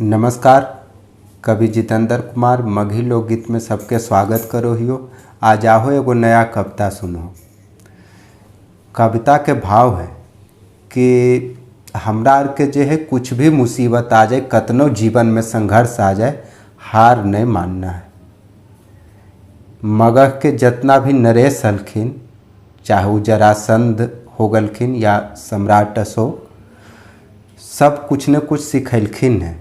नमस्कार, कवि जितेंद्र कुमार मगही लोकगीत में सबके स्वागत करो हियो। आज आहो एगो नया कविता सुनो। कविता के भाव है कि हमरा आर के जे है कुछ भी मुसीबत आ जाए, कतनो जीवन में संघर्ष आ जाए, हार नहीं मानना है। मगह के जितना भी नरेश हलखिन, चाहे वो जरासंध हो गलखिन या सम्राट अशोक, सब कुछ न कुछ सिखलखिन है,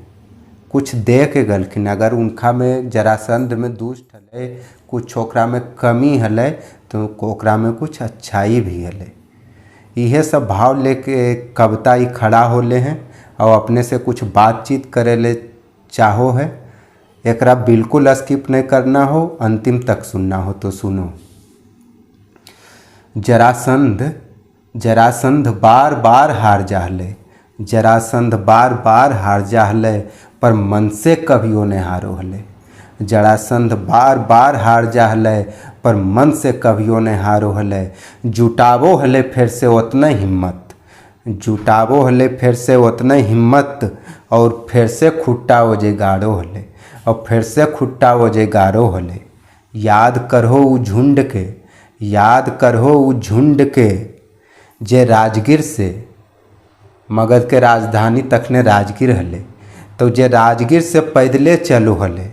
कुछ दे के गलखिन। अगर उनका में जरासंध में दुष्ट हले, कुछ ओकरा में कमी हले, तो ओकरा में कुछ अच्छाई भी हले। इहे सब भाव लेके कविता ही खड़ा होले हैं और अपने से कुछ बातचीत करे ले चाहो है। एकरा बिल्कुल स्किप नहीं करना हो, अंतिम तक सुनना हो तो सुनो। जरासंध जरासंध बार बार हार जाहले, जरासंध बार बार हार जाहले, पर मन से कभियो नहीं हारो हले। जरासंध बार बार हार जाहले, पर मन से कभियो नहीं हारो हले। जुटावो हले फिर से उतना हिम्मत, जुटावो हले फिर से उतना हिम्मत, और फिर से खुट्टा हो जे गाड़ो हले, और फिर से खुट्टा हो जे गाड़ो हले। याद करहो उ झुंड के, याद करहो उ झुंड के, जे राजगीर से, मगध के राजधानी तखने राजगीर हले, तो जे राजगीर से पैदले चलो हले,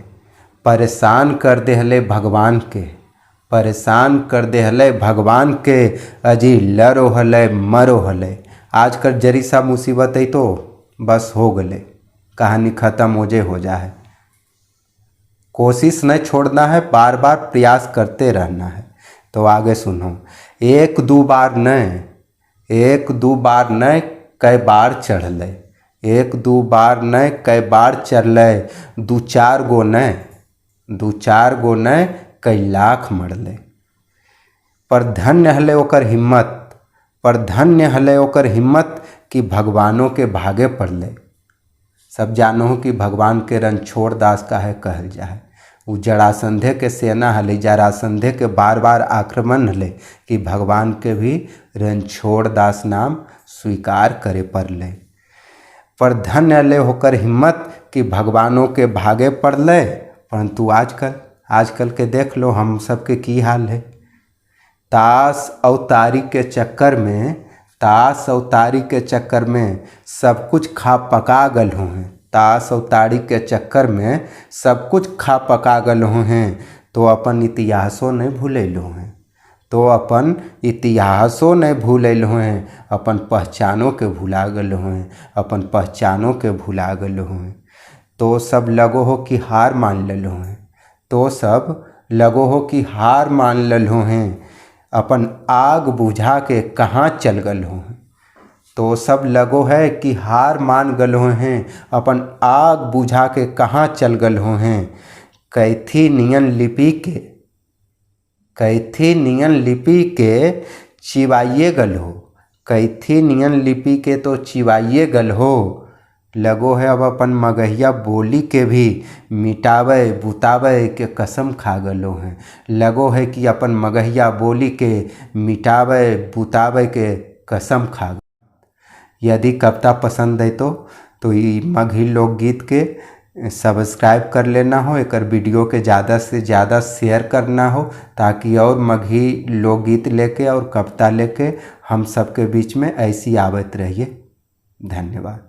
परेशान कर दे हले भगवान के, परेशान कर दे हले भगवान के, अजी लड़ो हले मरो हले। आजकल जरी सा मुसीबत है तो बस हो गले, कहानी ख़त्म हो जे हो जाए। कोशिश नहीं छोड़ना है, बार बार प्रयास करते रहना है। तो आगे सुनो। एक दो बार नहीं, एक दो बार नहीं, कई बार चढ़ले, एक दो बार नहीं, कई बार चढ़ले, दू चार गो नहीं, दू चार गो नहीं, कई लाख मरले। पर धन्य हले ओकर हिम्मत, पर धन्य हले ओकर हिम्मत कि भगवानों के भागे पड़ले। सब जानो हो कि भगवान के रणछोड़ दास का है कहल जाए। उ जरासंधे के सेना हले, जरासंधे के बार बार आक्रमण हले कि भगवान के भी रणछोड़ दास नाम स्वीकार करे पड़ले। पर धन्य हले होकर हिम्मत कि भगवानों के भागे पड़ले। परंतु आजकल, आजकल के देख लो हम सब के की हाल है। ताश और तारी के चक्कर में, ताश और तारी के चक्कर में सब कुछ खा पका गल हो हैं। ताश और ताड़ी के चक्कर में सब कुछ खा पका गल हो हैं, तो अपन इतिहासों नहीं भूलैलो हैं, तो अपन इतिहासों नहीं भूलैलो हैं, अपन पहचानों के भुला गल हो हैं, अपन पहचानों के भुला गल हो हैं। तो सब लगो हो कि हार मान ललो हैं, तो सब लगो हो कि हार मान ललो हैं, अपन आग बुझा के कहाँ चल गल हो हैं। तो सब लगो है कि हार मान गलो हैं, अपन आग बुझा के कहाँ चल गल हो हैं। कैथी नियन लिपि के, कैथी नियन लिपि के चिबाइए गल हो, कैथी नियन लिपि के तो चिबाइए गल हो। लगो है अब अपन मगहिया बोली के भी मिटावे बुतावे के कसम खा गलो हैं। लगो है कि अपन मगहिया बोली के मिटावे बुतावे के कसम खा। यदि कविता पसंद है तो ये मगही लोकगीत के सब्सक्राइब कर लेना हो, एक वीडियो के ज़्यादा से ज़्यादा शेयर करना हो, ताकि और मगही लोकगीत लेके और कविता लेके हम सबके बीच में ऐसी आवत रहिए। धन्यवाद।